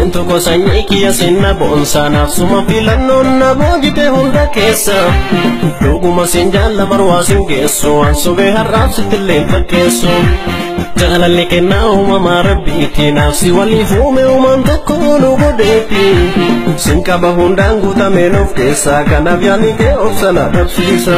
Boontuu koo sanyii kiyya sinna boonsaa naaf suma filannoon na boojite hunda keessa. Dhuguma sin jaalla barwaa sin geessu waan sobee har'aaf sittillee hin fakkeessu. Jaalalli kennaa uumamaa rabbiiti naaf si waliif uume uumaan tokko nu godheeti. Sin qaba hundaan guutameen of keessaa kanaaf yaadni kee obsa na dhabsiisa.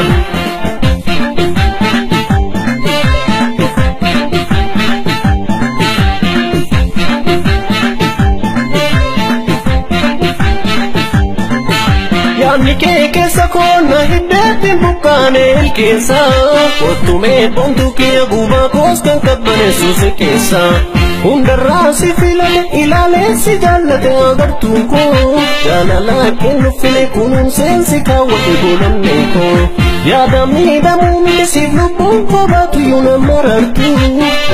Yaadni kee keessa koonna hiddeetti buqqaane ilkeessa. Kottumee boontuu kiyya gubaa koos kan qabbaneessu si keessa. Hundarraa si filate ilaalee si jaallate agartuun koo. Jaalala kennu file kunuunseen si kaawwate godhanne koo. Yaada miidhamuu miti siif lubbuun koo baatu iyyuu na marartu.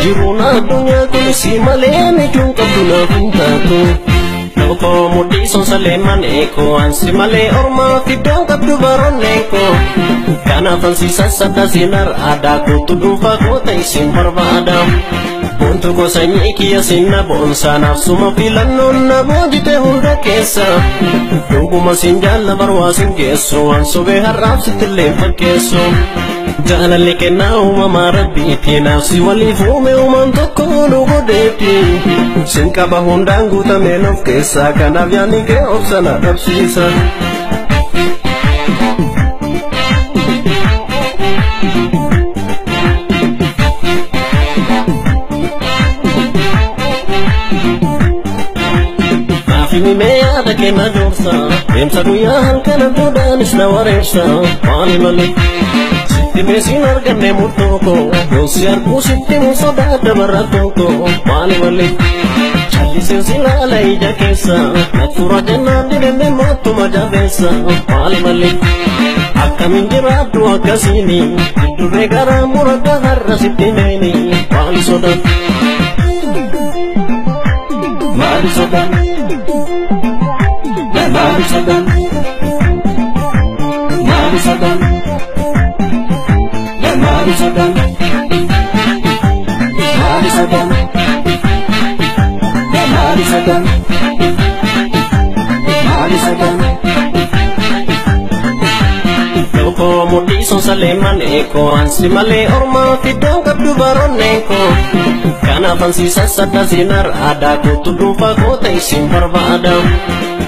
Jiruun addunyaa kun si malee michuun qabdu naaf hin taatu. Looko mudhii sonsalee maneeko ansi malee ormaa fiddoon qabdu baronneeko. Kanaaf ansi sassabda siin har'aadhaa kootu dhuunfaa koo ta'e siin barbaada. Boontuu koo sanyii kiyya sinna boonsaa naaf suma filannoon na boojite hunda keessa. Dhuguma sin jaalla barwaa sin geessu waan sobee har'aaf sittillee hin fakkeessu. Jaalalli kennaa uumamaa rabbiiti naaf si waliif uume uumaan tokko nu godheeti. Sin qaba hundaan guutameen of keessaa kanaaf yaadni kee obsa na dhabsiisa. Naaf himee yaada kee na joorsa deemsa guyyaa halkan abjuudhaanis na wareersa maali malee. Sitti meesiin arganne murtoo koo yoon si arguu sitti mun sodaadha barra tokko maali malee. Calliseen si laala ija keessa na tura jennaan didemme moottuma jabeessa maali malee. Akkamiin jiraadhu akkasiini giddurree garaa muradda har'a sitti meeni maali sodaa. Maali sodaa. Maali sodaa. Maali sodaa. Maali sodaa. Maali sodaa. Maali sodaa. Maali sodaa. Looko mudhii sonsalee maneeko ansi malee ormaa fiddoon qabdu baronneeko. Kanaaf ansi sassabda siin har'aadhaa kootu dhuunfaa koo ta'e siin barbaada.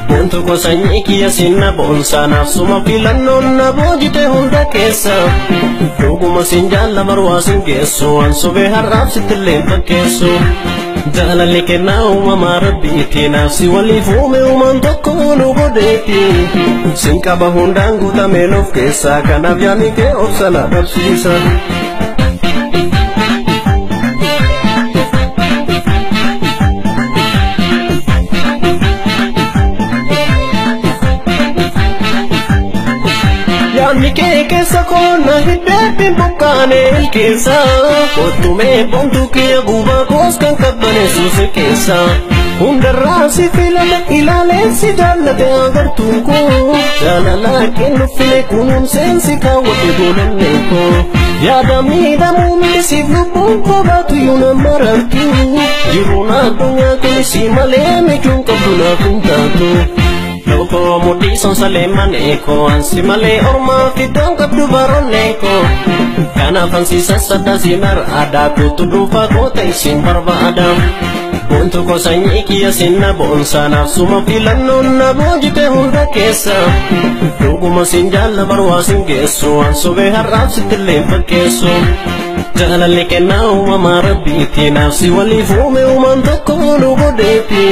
Boontuu koo sanyii kiyya sinna boonsaa naaf suma filannoon na boojite hunda keessa. Dhuguma sin jaalla barwaa sin geessu waan sobee har'aaf sittillee hin fakkeessu. Jaalalli kennaa uumamaa rabbiiti naaf si waliif uume uumaan tokko nu godheeti. Sin qaba hundaan guutameen of keessaa kanaaf yaadni kee obsa na dhabsiisa. Yaadni kee keessa koonna hiddeetti buqqaane ilkeessa. Kottumee boontuu kiyya gubaa koos kan qabbaneessu si keessa. Hundarraa si filate ilaalee si jaallate agartuun koo. Jaalala kennu file kunuunseen si kaawwate godhanne koo. Yaada miidhamuu miti siif lubbuun koo baatu iyyuu na marartu. Jiruun addunyaa kun si malee michuun qabdu naaf hin taatu. Looko mudhii sonsalee maneeko ansi malee ormaa fiddoon qabdu baronneeko. Kanaaf ansi sassabda siin har'aadhaa kootu dhuunfaa koo ta'e siin barbaada. Boontuu koo sanyii kiyya sinna boonsaa naaf suma filannoon na boojite hunda keessa. Dhuguma sin jaalla barwaa sin geessu waan sobee har'aaf sittillee hin fakkeessu. Jaalalli kennaa uumamaa rabbiiti naaf si waliif uume uumaan tokko nu godheeti.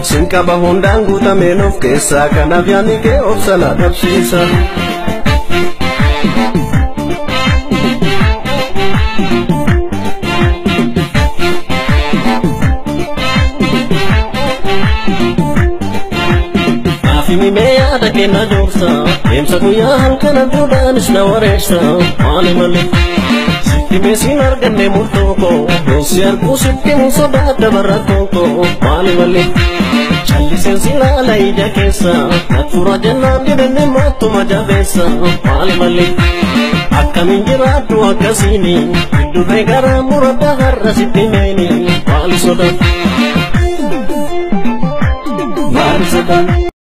Sin qaba hundaan guutameen of keessaa kanaaf yaadni kee obsa na dhabsiisa. Naaf himee yaada kee na joorsa deemsa guyyaa halkan abjuudhaanis na wareersa maali malee. Sitti meesiin arganne murtoo koo yoon si arguu sitti mun sodaadha barra tokko maali malee. Calliseen si laala ija keessa na tura jennaan didenne moottuma jabeessa maali malee. Akkamiin jiraadhu akkasiini giddurree garaa muradda har'a sitti meeni maali sodaa. Harisa.